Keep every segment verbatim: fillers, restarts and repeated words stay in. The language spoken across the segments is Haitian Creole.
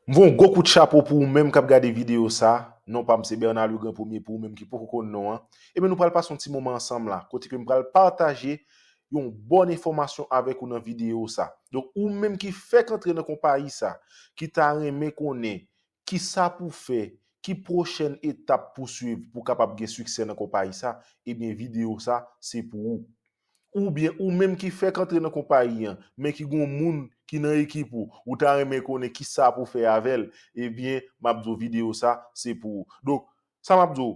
M voye yon gwo kout chapo pou ou menm k ap gade videyo sa. Non pa m se Bernard Legrand Premier pou ou menm ki poko konn non an. Ebyen nou pral pase yon ti moman ansanm la, kote ke m pral pataje yon bòn enfòmasyon avèk ou nan videyo sa. Donk ou menm ki fèk antre nan konpayi sa, ki ta renmen konnen kisa pou fè, ki pwochèn etap pou swiv pou kapab gen siksè nan konpayi sa, ebyen videyo sa se pou ou. Oubyen ou menm ki fèk antre nan konpayi an, men ki gon moun ki nan ekip ou, ou ta renmen konnen kisa pou fè avè l, ebyen m ap di w videyo sa se pou ou. Donk sa m ap di w,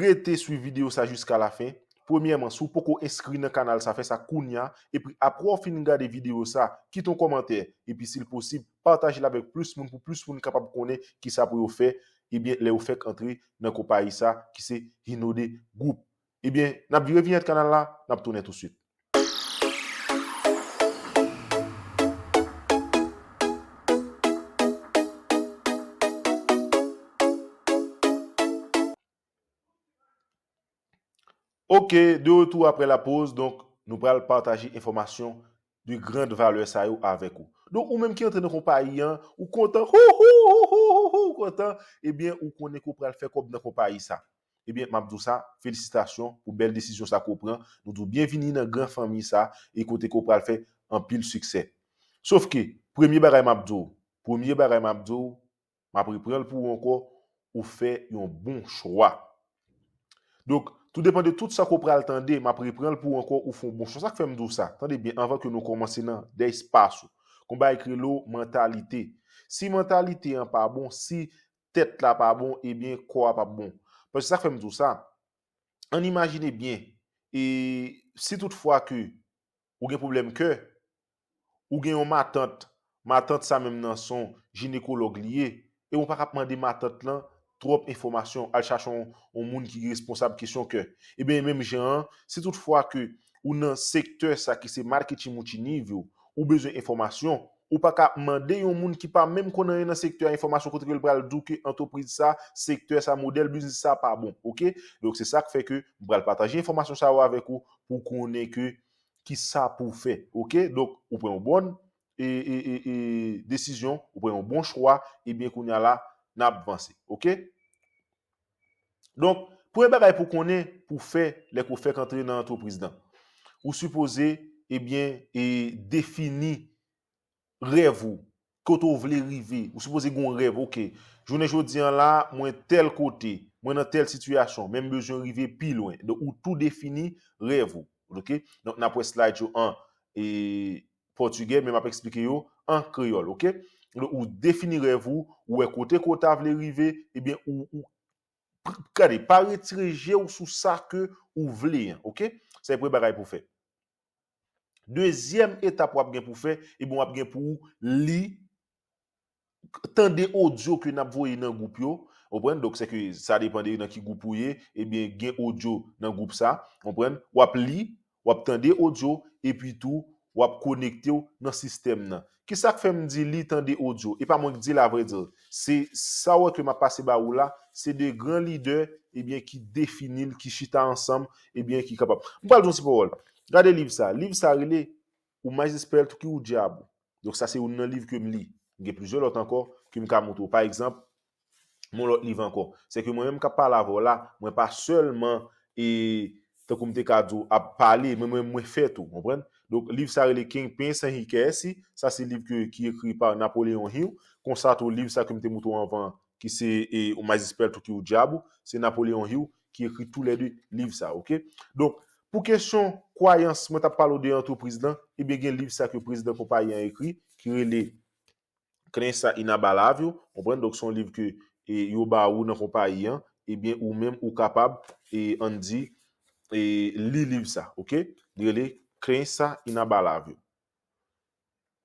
rete swiv videyo sa jiska lafen. Premyèman, si w poko enskri nan kanal sa, fè sa kounya, epi apre w fin gade videyo sa, kite yon kòmantè, epi si l posib, pataje l avèk plis moun pou plis moun kapab konnen kisa pou yo fè, ebyen lè yo fèk antre nan konpayi sa ki se Hinode Group. Ebyen n ap vire vinyèt kanal la, n ap tounen tousuit. Ok, de retour après la pause, donk nou pral pataje enfòmasyon de grande valeur sa yo avèk ou. Donk ou menm ki antre nan konpayi an, ou kontan, hou, hou, hou, hou, hou, hou, ou kontan, ebyen ou konnen ke w pral fè kòb nan konpayi sa. Ebyen m ap di w sa, felisitasyon pou bèl desizyon sa ke w pran. Nou di w byenvini nan gran fanmi sa e kote ke w pral fè anpil siksè. Sof ke, premye bagay m ap di w, premye bagay m ap di w, m ap repran l pou ou ankò, ou fè yon bon chwa. Donk tou depan de tout sa ke w pral tande, m ap repran l pou ou ankò, ou fè yon bon chwa. Sa k fè m di w sa? Tande byen, anvan ke nou kòmanse nan dè espas ou, gon bagay ki rele w mantalite. Si mantalite an pa bon, si tèt la pa bon, ebyen kò a p ap bon. Paske sa k fè m di w sa, ann imajine byen, e si toutfwa ke ou gen pwoblèm kè, ou gen yon matant, matant sa menm nan se yon jinekològ li ye, e ou pa ka ap mande matant lan twòp enfòmasyon, al chache yon, yon moun ki responsab kesyon kè. Ebyen menm jan an, si toutfwa ke ou nan sektè sa ki se marketing multinivel, ou bezwen enfòmasyon, ou pa ka mande yon moun ki pa menm konn anyen nan sektè a enfòmasyon kote ke l pral di w ke antrepriz sa, sektè sa, modèl biznis sa pa bon, ok? Donk se sa k fè ke m pral pataje enfòmasyon sa yo avèk ou pou konnen ke kisa pou w fè, ok? Donk ou pran yon bòn e, e, e, e, desizyon, ou pran yon bon chwa, ebyen kounye a la n ap vanse, ok? Donk premye bagay pou konnen, pou fè lè ke w fèk antre nan antrepriz lan, ou sipoze, ebyen, e, defini rèv ou, kote w vle rive, ou sipoze gen yon rèv, ok. Jounen jodi an la, mwen tèl kote, mwen nan tèl sitiyasyon, men m bezwen rive pi lwen. Donk ou tou defini rèv ou, ok. Donk n ap wè slide yo an, e, pòtigè, men m ap eksplike yo an kreyòl, ok. Donk ou defini rèv ou, ou wè kote ke w ta vle rive, ebyen ou, ou gade, pa retire je w sou sa ke ou vle an, ok. Sa se premye bagay pou w fè. Dezyèm etap w ap gen pou w fè, ebyen w ap gen pou w li, tande odyo ke n ap voye nan gwoup yo, w konprann? Donk se ke sa depann de nan ki gwoup ou ye, ebyen gen odyo nan gwoup sa, w konprann? W ap li, w ap tande odyo, epi tou w ap konekte w nan sistèm nan. Kisa k fè m di li, tande odyo? E pa mwen k di l, avrèdi. Se sa w wè ke m ap pase ba ou la, se de gran lidè, ebyen, ki defini l, ki chita ansanm, ebyen, ki kapab. M pral di yon ti pawòl. Gade liv sa. Liv sa rele Ou mais esperto que o diabo. Donk sa se youn nan liv ke m li. Gen plizyè lòt ankò ke m ka montre w. Pa egzanp, yon lòt liv ankò. Se ke mwen menm k ap pale avè w la, mwen pa sèlman, e, tankou m te ka di w, ap pale, men mwen, mwen fè tou, konprann? Donk liv sa rele Quem Pensa Enriquece, sa se liv ke, ki ekri pa Napoleon Hill. Konsa tou liv sa ke m te montre w anvan, ki se, e, O Mais Esperto que o Diabo, se Napoleon Hill ki ekri toulède liv sa, ok? Donk, pou kesyon kwayans, mwen t ap pale w de antrepriz lan, ebyen gen liv sa ke prezidan konpayi an ekri, ki rele Crença Inabalável, konprann? Donk se yon liv ke, e, yo ba ou nan konpayi an, ebyen ou menm ou kapab, e, ann di, e, li liv sa, ok? Li rele Crença Inabalável.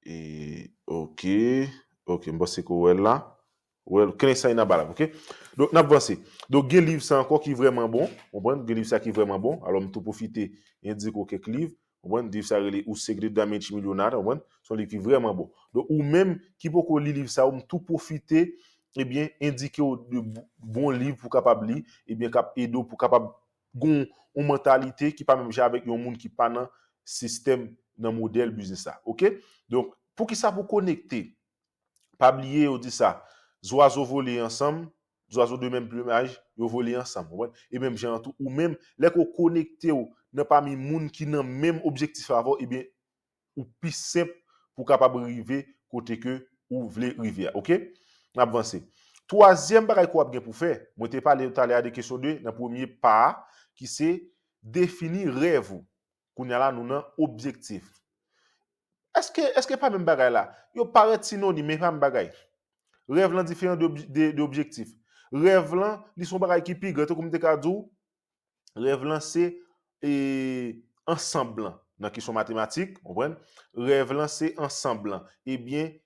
E, ok, ok, m panse ke w wè l la. Ou wè l, Crença Inabalável, ok? Donk n ap vanse. Donk gen liv sa ankò ki vrèman bon, konprann? Gen liv sa ki vrèman bon. Alò m tou pwofite endike w kèk liv. Konprann? Liv sa rele O Segredo da Mente Milionária, konprann? Se yon liv ki vrèman bon. Donk ou menm ki poko li liv sa yo, m tou pwofite, ebyen, endike w de bon liv pou w kapab li, ebyen, k ap ede w pou w kapab gon yon mantalite ki pa menm jan avèk yon moun ki pa nan sistèm, nan modèl biznis la, ok? Donk poukisa pou konekte? Pa bliye yo di sa, zwazo vole ansanm, zwazo de menm plimaj, yo vole ansanm, konprann? E menm jan an tou, ou menm, lè ke w konekte w nan pami moun ki nan menm objektif avè w, ebyen, ou pi senp pou w kapab rive kote ke ou vle rive a, oke? N ap vanse. Twazyèm bagay ke w ap gen pou fè, mwen te pale talè a de kesyon de, nan premye pa a, ki se defini rèv ou. Kounye a la, nou nan objektif. Èske, èske pa menm bagay la? Yo parèt sinonim, men pa menm bagay. Rèv lan diferan de, obj- de, de objektif. Rèv lan, li se yon bagay ki pi gran, tankou m te ka di w, rèv lan se e, ansanm lan. Nan kesyon matematik, w konprann? Rèv lan se ansanm lan. Ebyen,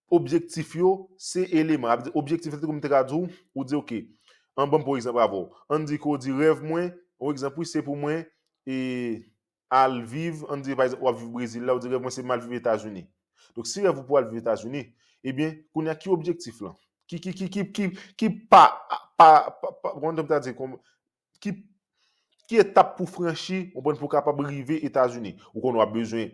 objektif yo se eleman. Sa vle di, objektif la, tankou m te ka di w, ou di, oke, an ban m pran yon egzanp avè w. Ann di ke w di rèv mwen, yon egzanp, wi, se pou mwen e, al viv, ann di, pa egzanp, w ap viv Brezil la, ou di rèv mwen se m al viv Etazini. Donk, si rèv ou pou al viv Etazini, ebyen, kounye a ki objektif lan? Ki, ki, ki, ki, ki, ki pa, pa, pa, pa, kòman m ta di, kòm, ki, ki etap pou franchi, w konprann, pou w kapab rive Etazini? Ou konn w ap bezwen,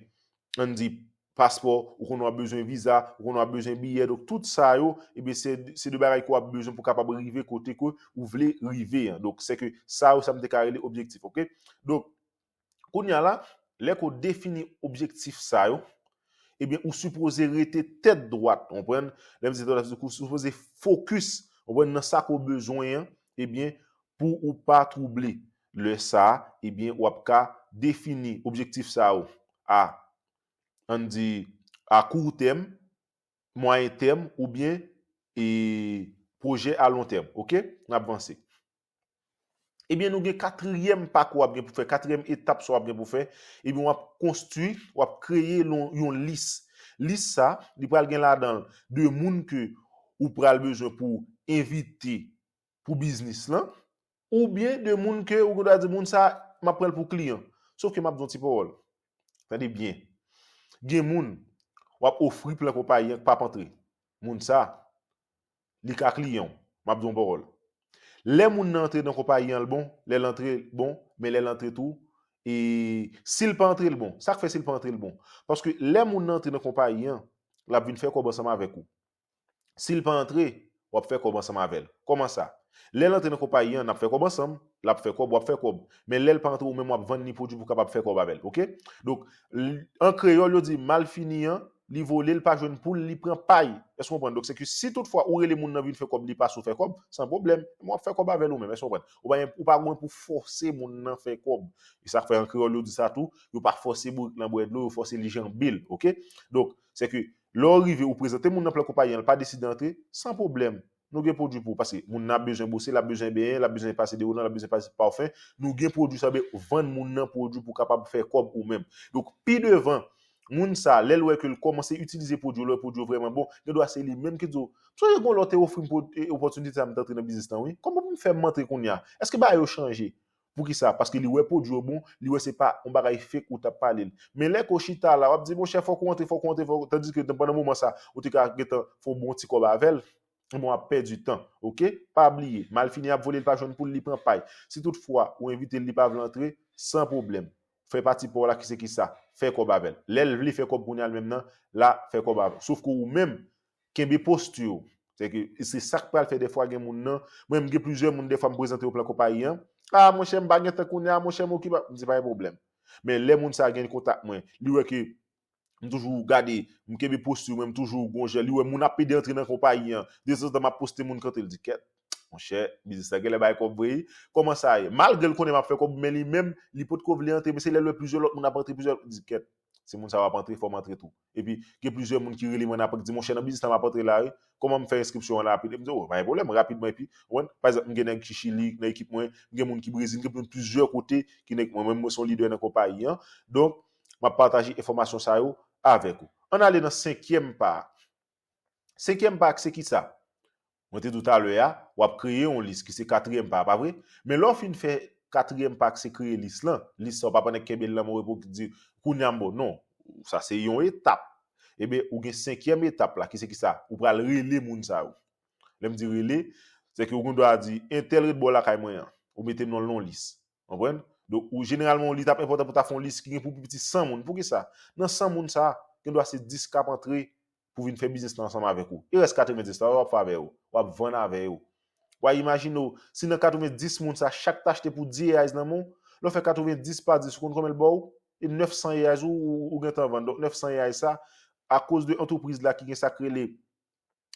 ann di, paspò, ou konn w ap bezwen viza, ou konn w ap bezwen biyè. Donk, tout sa yo, ebyen, se, se de bagay ke w ap bezwen pou kapab rive kote ke ou vle rive an. Donk, se ke sa yo, sa m te ka rele objektif, oke? Donk, kounye a la, lè ke w defini objektif sa yo, ebyen, ou sipoze rete tèt dwat, w konprann? Lè m di tèt dwat, ou sipoze fokis, w konprann, nan sa ke w bezwen an, ebyen, pou ou pa twouble. Lè sa a, ebyen, w ap ka defini objektif sa yo a, ann di, a kou tèm, mwayen tèm oubyen e pwojè a lon tèm. Oke? N ap vanse. Ebyen, nou gen katriyèm pa ke w ap gen pou fè, katriyèm etap sa w ap gen pou fè. Ebyen, w ap konstwi, w ap kreye yon, yon lis. Lis sa, li pral gen ladan l de moun ke ou pral bezwen pou w envite pou biznis lan, oubyen de moun ke ou gen dwa di moun sa, m ap pran l pou kliyan. Sof ke m ap di yon ti pawòl. Tande byen. Gen moun, w ap ofri plan konpayi an k p ap antre. Moun sa, li ka kliyan w. M ap di yon pawòl. Lè moun nan antre nan konpayi an, l bon, lè l antre, l bon, men lè l antre tou, e si l pa antre, l bon. Sa k fè si l pa antre, l bon? Paske lè moun nan antre nan konpayi an, l ap vin fè kòb ansanm avèk ou. Si l pa antre, w ap fè kòb ansanm avè l. Kòman sa? Lè l antre nan konpayi an, n ap fè kòb ansanm, l ap fè kòb, w ap fè kòb. Men lè l pa antre, ou menm w ap vann li pwodui pou w kapab fè kòb avè l, oke? Donk, l- an kreyòl, yo di, malfini an, li vole, l pa jwenn poul, li pran pay. Èske w konprann? Donk, se ke si toutfwa ou rele moun nan vin fè kòb, li pa sou fè kòb, san pwoblèm. Men w ap fè kòb avè l ou menm, èske w konprann? Ou pa, ou pa gen pou fòse moun nan fè kòb. E sa k fè an kreyòl, yo di sa tou, yo pa fòse bourik nan bwè dlo, yo fòse li janbe l, oke? Donk, se ke lè w rive, ou prezante moun nan plan konpayi an, l pa deside antre, san pwoblèm. Nou gen pwodui pou ou, paske moun nan ap bezwen bwose, l ap bezwen benyen, l ap bezwen pase deodoran, l ap bezwen pase pafen. Nou gen pwodui sa, ben, vann moun nan pwodui pou w kapab fè kòb ou menm. Donk, pi devan, moun sa, lè l wè ke l kòmanse itilize pwodui yo, lè pwodui yo vrèman bon, gen dwa se li menm ki di w, sonje gen lè w te ofri m pwod- e, opòtinite sa, m t antre nan biznis lan, wi. Kòman pou m fè m antre kounye a? Èske bagay yo chanje? Poukisa? Paske li wè pwodui yo bon, li wè se pa yon bagay fake ou t ap pale l. Men lè ke w chita la, w ap di, monchè, fòk ou antre, fòk ou antre, fòk ou, tandis ke pandan moman sa, ou te ka gentan fè yon bon ti kòb avè l, ebyen w ap pèdi tan, oke? Pa bliye, malfini ap vole, l pa jwenn poul, li pran pay. Si toutfwa ou envite l, li pa vle antre, san pwoblèm. Fè pati pa w la, ki se ki sa? Fè kòb avè l. Lè l vle fè kòb kounye a l menm nan, la, fè kòb avè l. Sof ke ou menm, kenbe posti w. Se ke, se sa k pral fè dèfwa gen moun nan. Mwen, m gen plizyè moun, dèfwa m prezante yo plan konpayi an. A, monchè, m pa gen tan kounye a, monchè, m okipe. M di, pa gen pwoblèm. Men lè moun sa a gen kontak mwen, li wè ke m toujou gade, m kenbe posti mwen, m toujou gon jan, li wè moun ap pede antre nan konpayi an. Dezantan m ap poste moun k antre, l di, kèt, monchè, biznis la genlè bay kòb vre wi. Kòman sa ye? Malgre l konnen m ap fè kòb, men li menm, li potko vle antre, men se lè l wè plizyè lòt moun ap antre, plizyè lòt, m di, kèt, si moun sa yo ap antre, fò m antre tou. Epi, gen plizyè moun ki rele mwen nan apre, ki di, monchè, nan biznis la m ap antre la wi. Kòman m fè enskripsyon an rapid? M di, o, pa gen pwoblèm, rapidman, epi, w konprann, pa egzanp, m gen nèg ki Chili, nan ekip mwen, m gen moun ki Brezil, m gen moun plizyè kote, ki nèg, mwen menm, mwen se yon lidè nan konpayi an. Donk, m ap pataje enfòmasyon sa yo avèk ou. Ann ale nan senkyèm pa a. Senkyèm pa a, se ki sa? Mwen te di w talè a, w ap kreye yon lis ki se katriyèm pa a, pa vre? Men lè w fin fè katriyèm pa a, ki se kreye lis lan, lis sa, w pa pran nèg kenbe l nan men w epi w di, kounye a m ba w. Non, sa se yon etap. Ebyen, ou gen senkyèm etap la, ki se ki sa? Ou pral rele moun sa yo. Lè m di rele, se ke ou gen dwa di, entèl ret bò lakay mwen an. Ou mete non l nan yon lis. Konprann? Donk, ou jeneralman, yon lis ap enpòtan pou ta fè yon lis ki gen pou pi piti san moun. Poukisa? Nan san moun sa, gen dwa se dis k ap antre, pou vin fè biznis la ansanm avèk ou. E rès katrevenndis la, w ap fè avè yo. W ap vann avè yo. W a imajine w, si nan katrevenndis moun sa, chak ta achte pou dix reais nan men w, lè w fè katrevenndis pa dix, ou konn konbyen l ba w? E nèf san reais ou, ou, ou gentan vann. Donk, nèf san reais sa, akoz de antrepriz la ki gen sa k rele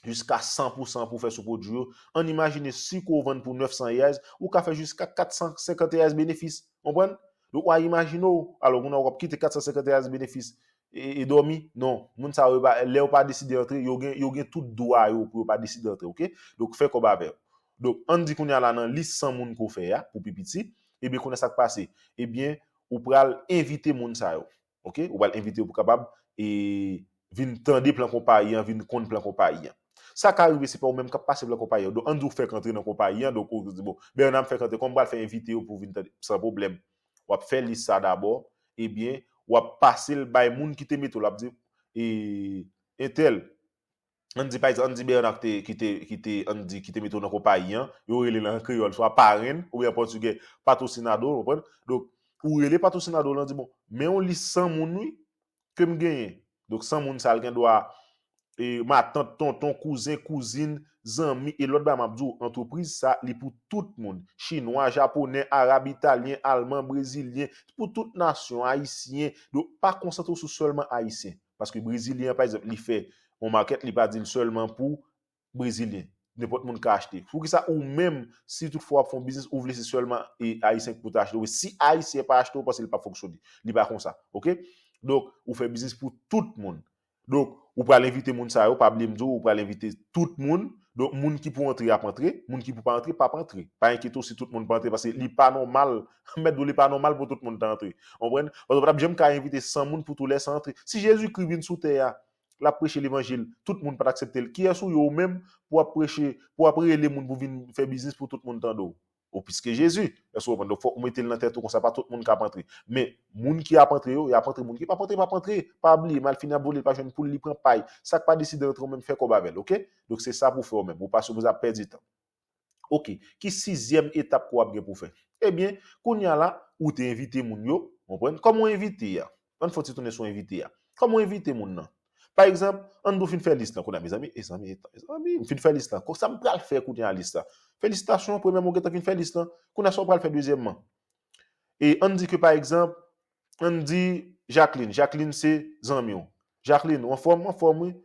jiska san pou san pou fè sou pwodui yo, ann imajine si ke w vann pou nèf san reais, ou ka fè jiska kat san senkant reais benefis. Konprann? Donk, w a imajine w, alò, moun nan w ap kite kat san senkant reais benefis e, e dòmi? Non. Moun sa yo, yo pa, lè yo pa deside antre, yo gen, yo gen tout dwa yo pou yo pa deside antre, oke? Donk, fè kòb avè yo. Donk, ann di kounye a la nan lis san moun ke w fè a, pou pi piti, ebyen, kounye a sa k pase? Ebyen, ou pral envite moun sa yo, oke? Ou pral envite yo pou kapab e, vin tande plan konpayi an, vin konn plan konpayi an. Sa ka rive, se pa ou menm k ap pase plan konpayi an. Donk, ann di w fèk antre nan konpayi an, donk, ou di, bon, Bernard, m fèk antre, kòman m pral fè envite yo pou vin tande? San pwoblèm. W ap fè lis sa dabò, ebyen, w ap pase l bay moun ki te mete w la, w ap di, e, entèl, ann di, pa egzanp, ann di Bernard ki te, ki te, ki te, ann di, ki te mete w nan konpayi an, yo rele l an kreyòl, swa parenn, oubyen an pòtigè, patrocinador, w konprann? Donk, ou rele patrocinador lan, di, bon, men yon lis san moun, wi, ke m genyen. Donk, san moun sa, l gen dwa, e, matant, tonton, kouzen, kouzin, zanmi, e lòt bagay m ap di w, antrepriz sa, li pou tout moun. Chinwa, japonè, arab, italyen, alman, brezilyen, pou tout nasyon, ayisyen. Donk, pa konsantre w sou sèlman ayisyen. Paske brezilyen an, pa egzanp, li fè yon makèt, li pa di l sèlman pou brezilyen. Nenpòt moun ka achte. Poukisa ou menm, si toutfwa w ap fè yon biznis, ou vle se sèlman e, ayisyen ki pou ta achte w? Si ayisyen pa achte w, ou panse li p ap fonksyone. Li pa konsa. Oke? Donk, ou fè biznis pou tout moun. Donk, ou pral envite moun sa yo, pa bliye m di w, ou pral envite tout moun. Donk, moun ki pou antre, ap antre. Moun ki pou pa antre, p ap antre. Pa enkyete w si tout moun pa antre, paske li pa nòmal, mèt di w, li pa nòmal pou tout moun ta antre. Ou konprann? Paske w p ap janm ka envite san moun pou tou lè san antre. Si Jezikri vin sou tè a, l ap preche levanjil, tout moun pa t aksepte l. Kiyès ou ye ou menm pou w ap preche, pou w ap rele moun pou vin fè biznis pou tout moun tande w? Ou plis ke Jezi. Èske w konprann? Donk, fòk ou mete l nan tèt ou konsa, pa tout moun k ap antre. Men, moun ki ap antre yo, y ap antre, moun ki p ap antre, p ap antre. Pa bliye, malfini ap vole, li pa jwenn poul, li pran pay. Sa k pa deside antre, ou menm fè kòb avè l, oke? Donk, se sa pou w fè ou menm. Ou pa sipoze ap pèdi tan. Oke, ki sizyèm etap ke w ap gen pou w fè? Ebyen, kounye a la, ou te envite moun yo, w konprann? Kòman w envite a? Ann fè yon ti tounen sou envite a. Kòman w envite moun nan? Pa egzanp, ann di w fin fè lis lan. Kounye a, mezanmi, mezanmi, mezanmi, m fin fè lis lan. Sa m pral fè kounye a lis la? Felisitasyon, premyèman, ou gentan fin fè lis lan. Kounye a, sa w pral fè dezyèmman? E ann di ke, pa egzanp, ann di Jacqueline. Jacqueline se zanmi w. Jacqueline, ou anfòm? Anfòm, wi.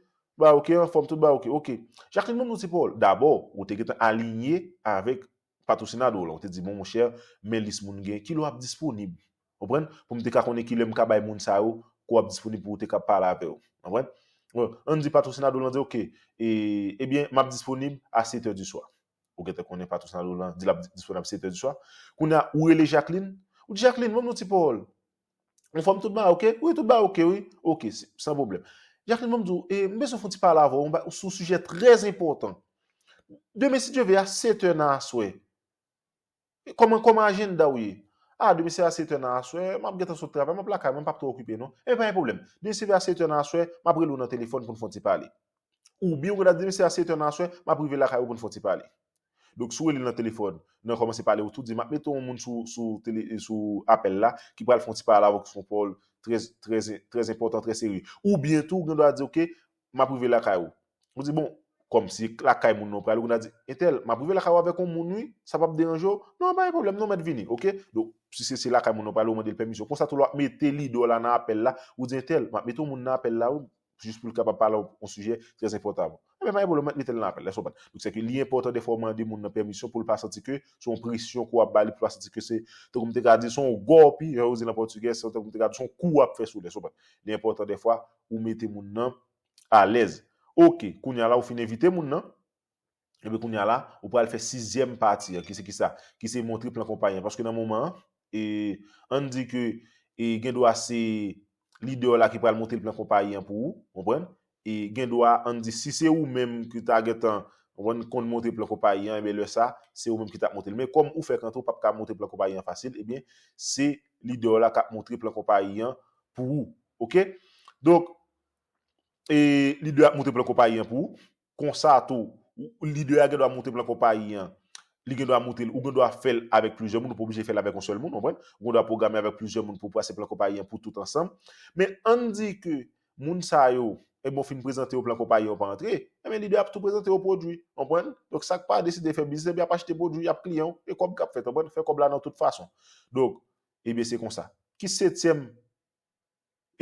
Ba oke, anfòm, tout ba oke. Oke. Jacqueline, ban m yon ti pawòl. Dabò, ou te gentan alinye avèk patrosinadò w lan. Ou te di, bon, monchè, men lis moun gen, kilè w ap disponib? Konprann? Pou m te ka konnen kilè m ka bay moun sa yo, ke w ap disponib pou w te ka pale avè yo. Konprann? Bon, ann di patrosinadò w lan di, oke, e, ebyen, m ap disponib a sèt è di swa. Ou gentan konnen patrosinadò w lan di l ap disponib sèt è di swa. Kounye a, ou rele Jacqueline. Ou di, Jacqueline, ban m yon ti pawòl. Ou anfòm, tout bagay oke? Wi, tout bagay oke, wi. Oke, se, san pwoblèm. Jacqueline, ban m di w, e, m bezwen fè yon ti pale avè w, yon ba-, sou sijè trè enpòtan. Demen, si Dye vle, a sèt è nan aswè. E kòman, kòman ajanda w ye? A, demen se a sèt è nan aswè, m ap gentan sot travay, m ap lakay mwen, m p ap twò okipe non. E pa gen pwoblèm. Demen se a sèt è nan aswè, m ap rele w nan telefòn pou n fè yon ti pale. Oubyen ou gentan di, demen se a sèt è nan aswè, m ap rive lakay ou pou n fè yon ti pale. Donk, si w rele l nan telefòn, nan kòmanse pale, ou tou di, m ap mete yon moun sou, sou tele, sou apèl la, ki pral fè yon ti pale avè w, ki se yon pawòl trè, trè, trè enpòtan, trè serye. Oubyen tou, ou gen dwa di, oke, m ap rive lakay ou. Ou di, bon, kòm se lakay moun nan w prale, ou gen dwa di, entèl, m ap rive lakay ou avèk yon moun, wi, sa p ap deranje w? Non, pa gen pwoblèm, non, mèt vini, oke? Donk, si se, se lakay moun nan w prale, ou mande l pèmisyon. Konsa tou, lè w ap mete lidè w la nan apèl la, ou di, entèl, m ap mete yon moun nan apèl la, wi, jis pou l kapab pale yon sijè trè enpòtan. Ebyen, pa gen pwoblèm, mèt mete l nan apèl, lè w konprann. Donk, se ke li enpòtan dèfwa w mande moun nan pèmisyon pou l pa santi ke se yon presyon ke w ap ba li, pou l pa santi ke se, tankou m te ka di, se yon gòpi, jan yo di l an pòtigè, se tankou m te ka di, se yon kou w ap fè sou li, lè w konprann. Li enpòtan dèfwa ou mete moun nan alèz. Oke, kounye a la, ou fin envite moun nan. Epi kounye a la, ou pral fè sizyèm pati an, ki se kisa? Ki se montre plan konpayi an. Paske nan moman an, e, ann di ke, e, gen dwa se lidè w la ki pral montre plan konpayi an pou ou, konprann? E gen dwa, ann di, si se ou menm ki ta gentan, konprann, konn montre plan konpayi an, ebyen lè sa, se ou menm ki t ap montre l. Men kòm ou fèk antre, ou p ap ka montre plan konpayi an fasil, ebyen, se lidè w la k ap montre plan konpayi an pou ou. Oke? Donk, e lidè a ap montre plan konpayi an pou ou. Konsa tou, ou, lidè a gen dwa montre plan konpayi an. Li gen dwa montre l, ou gen dwa fè l avèk plizyè moun, ou pa oblije fè l avèk yon sèl moun, ou konprann? Ou gen dwa pwograme avèk plizyè moun pou pase plan konpayi an pou tout ansanm. Men ann di ke moun sa yo, ebyen, w fin prezante yo plan konpayi an, w pa antre, ebyen, lidè ap tou prezante yo pwodui, w konprann? Donk, sa k pa deside fè biznis, ebyen, ap achte pwodui, ap kliyan w, e kòb k ap fèt, w konprann? Fè kòb la nan tout fason. Donk, ebyen, se konsa. Ki setyèm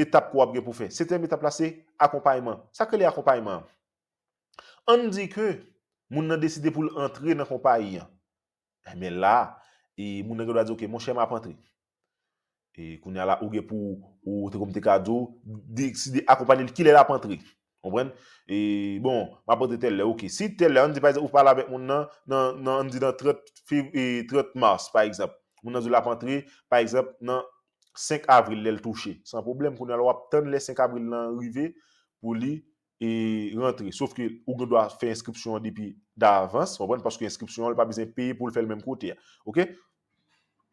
etap ke w ap gen pou fè? Setyèm etap la, se akonpayman. Sa k rele akonpayman an? Ann di ke moun nan deside pou l antre nan konpayi an. Ebyen la, e moun nan gen dwa di, "Ok, monchè, m ap antre." E kounye a la, ou gen pou, ou te, kòm te ka di w, deside akonpanye l kilè l ap antre. Konprann? E, bon, m ap antre tèl lè, ok. Si tèl lè, ann di, pa egzanp, ou pale avèk moun nan, nan, nan, ann di nan trant fev-, e, trant mas, pa egzanp. Moun nan di w l ap antre, pa egzanp, nan senk avril, lè l touche. San pwoblèm, kounye a la, w ap tann lè senk avril lan rive pou li e rantre. Sof ke ou gen dwa fè enskripsyon an depi davans, w konprann? Paske enskripsyon an, li pa bezwen peye pou l fè l menm kote a. Ok?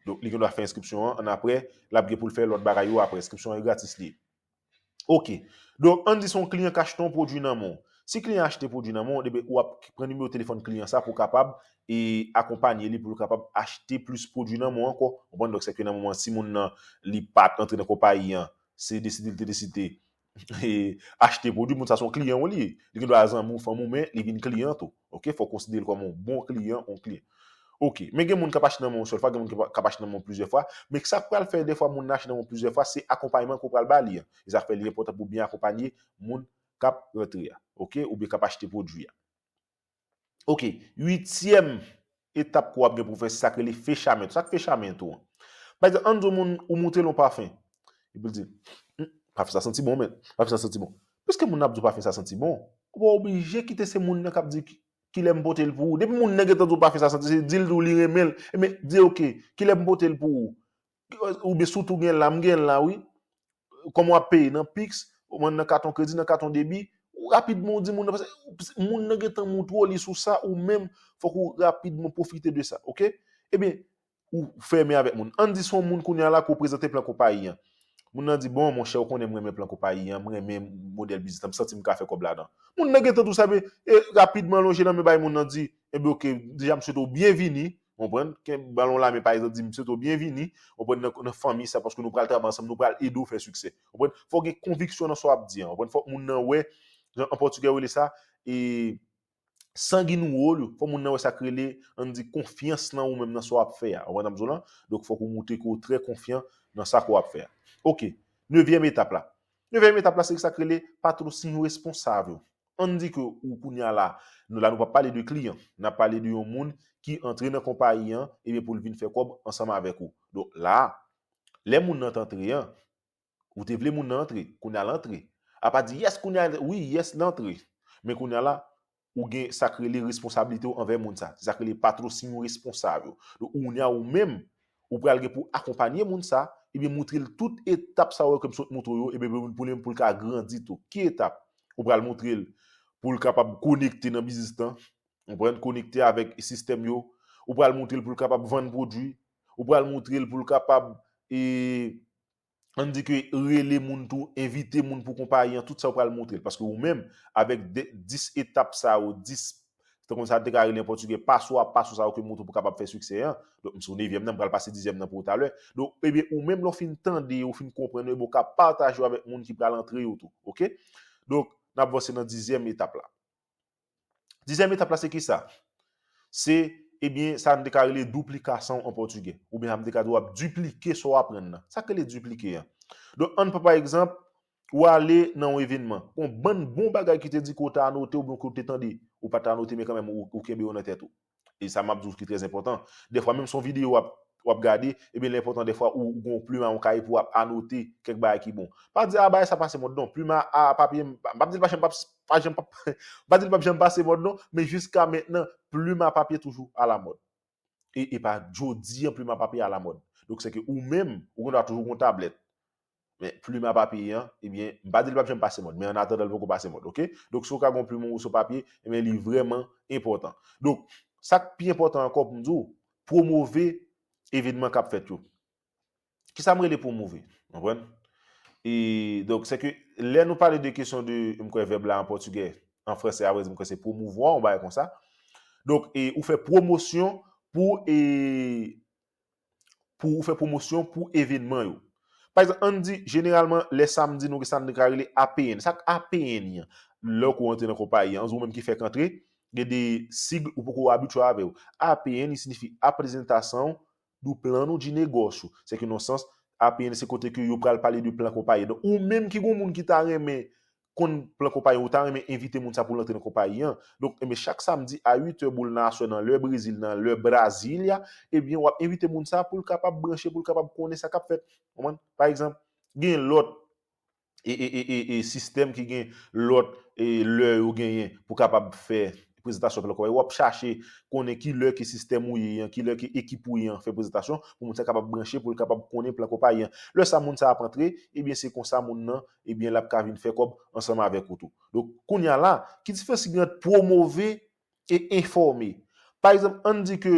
Donk, li gen dwa fè enskripsyon an, annapre, l ap gen pou l fè lòt bagay yo apre. Enskripsyon an gratis li ye. Ok. Donk, ann di se yon kliyan k achte yon pwodui nan men w. Si kliyan an achte pwodui nan men w, ebyen, w ap pran nimewo telefòn kliyan sa pou w kapab e akonpanye li, pou l kapab achte plis pwodui nan men w ankò. W konprann? Donk, se ke nan moman, si moun nan, li pa t antre nan konpayi an, se deside, li te deside e achte pwodui, moun sa se yon kliyan w li ye. Li gen dwa zanmi w, fanmi w, men li vin kliyan tou. Ok? Fò w konsidere l kòm yon bon kliyan, yon kliyan. Ok. Men gen moun k ap achte nan men w yon sèl fwa, gen moun k ap, k ap achte nan men w plizyè fwa. Men sa k pral fè dèfwa moun nan achte nan men w plizyè fwa, se akonpayman ke w pral ba li an. E sa k fè li enpòtan pou w byen akonpanye moun k ap rantre a. Ok? Oubyen k ap achte pwodui a. Ok, uityèm etap ke w ap gen pou w fè, se sa k rele fechamento. Sa k fechamento an? Pa egzanp, ann di w moun, ou montre l yon pafen. Epi l di, "Hmm, pafen sa santi bon, men. Pafen sa santi bon." Piske moun nan ap di w pafen sa santi bon, ou pa oblije kite se moun nan k ap di ki, kilè m pote l pou ou. Depi moun nan gentan di w pafen sa santi, se di l tou li renmen l. Ebyen, di, "Ok, kilè m pote l pou ou?" Oubyen si w tou gen l la, m gen l la, wi. Kòman w ap peye? Nan Pix, ou nan katon kredi, nan katon debi, ou rapidman ou di moun nan, paske moun nan gentan montre w li sou sa, ou menm, fòk ou rapidman pwofite de sa, ok? Ebyen, ou fèmen avèk moun. Ann di se yon moun kounye a la ke w prezante plan konpayi an. Moun nan di, "Bon, monchè, ou konnen m renmen plan konpayi an, m renmen modèl biznis lan, m santi m ka fè kòb ladan." Moun nan gentan di w sa, men, e rapidman lonje nan men bay moun nan di, "Ebyen, ok, deja m swete w byenvini." Konprann? Kenbe ballon la men, pa egzanp, di, "M swete w byenvini," konprann, "nan, nan fanmi sa, paske nou pral travay ansanm, nou pral ede w fè siksè." Konprann? Fò w gen konviksyon nan sa w ap di an. Konprann? Fòk moun nan wè, jan an pòtigè yo rele sa, e sanguine ou ou, fò moun nan wè sa k rele, ann di, konfyans nan ou menm nan sa w ap fè a. Konprann sa m di w lan? Donk, fòk ou montre ke w trè konfyan nan sa ke w ap fè a. Ok. Nevyèm etap la. Nevyèm etap la, se sa k rele patrosin responsav yo. Ann di ke ou kounye a la, nou la nou p ap pale de kliyan, n ap pale de yon moun ki antre nan konpayi an, ebyen pou l vin fè kòb ansanm avèk ou. Donk la, lè moun nan t antre an, ou te vle moun nan antre, kounye a l antre. A pa di yes, kounye a, wi, yes, l antre. Men kounye a la, ou gen sa k rele responsablite w anvè moun sa. Se sa k rele patrosin responsav yo. Donk, kounye a ou menm, ou pral gen pou akonpanye moun sa, ebyen montre l tout etap sa yo ke m sot montre w yo, ebyen pou, pou, pou l ka grandi tou. Ki etap? Ou pral montre l pou l kapab konekte nan biznis lan, ou pral konekte avèk sistèm yo, ou pral montre l pou l kapab vann pwodui, ou pral montre l pou l kapab, e, ann di ke rele moun tou, envite moun pou konpayi an, tout sa ou pral montre l. Paske ou menm, avèk de, dis etap sa yo, dis, tankou sa te ka rele an pòtigè, paso a paso sa yo ke m montre w pou kapab fè siksè an. Donk, m sou nevyèm nan, m pral pase dizyèm nan pou ou talè. Donk, ebyen, ou menm, lè w fin tande yo, ou fin konprann yo, ebyen, ou ka pataje yo avèk moun ki pral antre yo tou. Ok? Donk, n ap vanse nan dizyèm etap la. Dizyèm etap la, se kisa? Se, ebyen, sa n te ka rele duplikasyon an pòtigè. Oubyen sa m te ka di w ap diplike sa w aprann nan. Sa k rele diplike an? Donk, ann pran pa egzanp, ou ale nan yon evènman. Gon bann bon bagay ki te di ke w ta anote oubyen ke w te tande. Ou pa t anote, men kanmenm, ou, ou kenbe yo nan tèt ou. E sa m ap di w ki trè enpòtan. Dèfwa, menm si yon videyo w ap, w ap gade, ebyen, l enpòtan dèfwa ou, ou gen yon plim a yon kaye pou w ap anote kèk bagay ki bon. Pa di, "A, bagay sa pase mòd," non. Plim a, a papye, m pa, m p ap di l pa janm p ap, pa janm p ap, m pa di l p ap janm pase mòd, non, men jiska mentnan, plim a papye toujou alamòd. E, e pa jodi an plim a papye alamòd. Donk, se ke ou menm, ou gen dwa toujou gen yon tablèt. Men plim a papye an, ebyen, m pa di l p ap janm pase mòd, men an atandan l poko pase mòd, ok? Donk, si w ka gen yon plim ou sou papye, ebyen, li vrèman enpòtan. Donk, sa k pi enpòtan ankò pou m di w, pwomove evènman k ap fèt yo. Kisa m rele pwomove? Konprann? E, donk, se ke lè nou pale de kesyon de, m kwè vèb la an pòtigè, an fransè, a vrè di, m kwè se promouvoir, yon bagay konsa. Donk, e, ou fè pwomosyon pou, e, pou ou fè pwomosyon pou evènman yo. Pa egzanp, ann di, jeneralman, lè samdi, nou gen sa n ka rele A P N. Sa k A P N an? Lè w ko antre nan konpayi an, ou menm ki fèk antre, gen de sig ou poko abitye avè yo. A P N, li siyifi apresentação do plano de negócio. Se ke nan sans, A P N se kote ke yo pral pale de plan konpayi. Donk, ou menm ki gon moun ki ta renmen konn plan konpayi an, ou ta renmen envite moun sa pou l antre nan konpayi an. Donk, enben, chak samdi a uit è boul nan aswè nan lè Brezil, nan lè Brasilia, ebyen, w ap envite moun sa pou l kapab branche, pou l kapab konnen sa k ap fèt. Konprann? Pa egzanp, gen lòt e, e, e, e, e sistèm ki gen lòt e, lè yo genyen pou kapab fè prezantasyon plan konpayi. W ap chache konnen ki lè ke sistèm ou ye an, ki lè ke ekip ou ye an fè prezantasyon, pou moun sa kapab branche, pou l kapab konnen plan konpayi an. Lè sa moun sa ap antre, ebyen se konsa moun nan, ebyen l ap ka vin fè kòb ansanm avèk ou tou. Donk, kounye a la, ki diferans ki gen ant pwomove e enfòme? Pa egzanp, ann di ke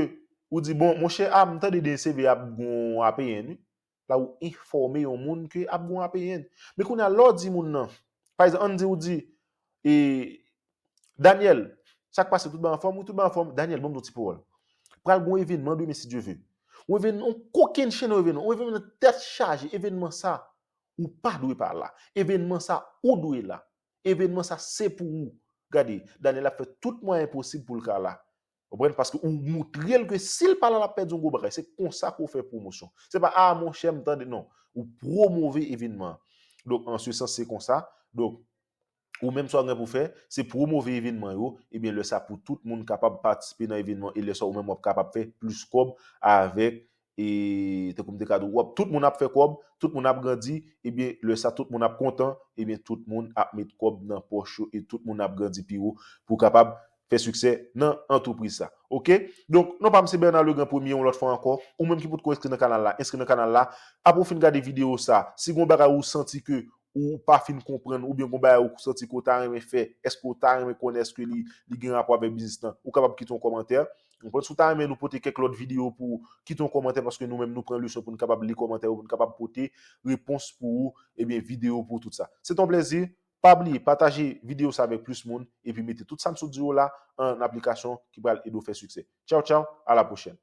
ou di, bon, monchè, a, m tande D C V ap gon A P N, wi. La ou enfòme yon moun ke ap gon A P N. Men kounye a, lè w di moun nan, pa egzanp, ann di ou di, e, Daniel, sa k pase, tout bagay anfòm? Wi, tout bagay anfòm. Daniel, ban m di w ti pawòl. Pral gon evènman demen, si Dye ve. Yon evènman, yon kokennchenn evènman, yon evènman tèt chaje, evènman sa, ou pa dwe pa la. Evènman sa, ou dwe la. Evènman sa, se pou ou. Gade, Daniel ap fè tout mwayen posib pou l ka la. Konprann? Paske ou moutre l ke si l pa la, l ap pèdi yon gwo bagay. Se konsa ke w fè pwomosyon. Se pa, a, monchè, m tande, non. Ou pwomove evènman. Donk, an se sans, se konsa. Donk, ou menm sa w gen pou fè, se pwomove evènman yo, ebyen, lè sa pou tout moun kapab patisipe nan evènman, e lè sa ou menm w ap kapab fè plis kòb avèk, e, tankou m te ka di w, w ap, tout moun ap fè kòb, tout moun ap grandi, ebyen, lè sa tout moun ap kontan, ebyen, tout moun ap met kòb nan pòch yo, e tout moun ap grandi pi wo pou kapab fè siksè nan antrepriz sa. Oke? Donk, non pa m se Bernard Legrand Premier, yon lòt fwa ankò. Ou menm ki potko enskri nan kanal la, enskri nan kanal la. Apre w fin gade videyo sa, si gon bagay ou santi ke ou pa fin konprann, oubyen gon bagay ou santi ke w ta renmen fè, èske w ta renmen konnen, èske li, li gen rapò avèk biznis lan, ou kapab kite yon kòmantè. Ou konprann? Si w ta renmen nou pote kèk lòt videyo pou ou, kite yon kòmantè, paske nou menm nou pran leson pou nou kapab li kòmantè yo, pou nou kapab pote repons pou ou, ebyen, videyo pou tout sa. Se te yon plèzi. Pa bliye, pataje videyo sa avèk plis moun, epi mete tout sa m sot di w la an aplikasyon ki pral ede w fè siksè. Tchaw, tchaw, a la pwochèn.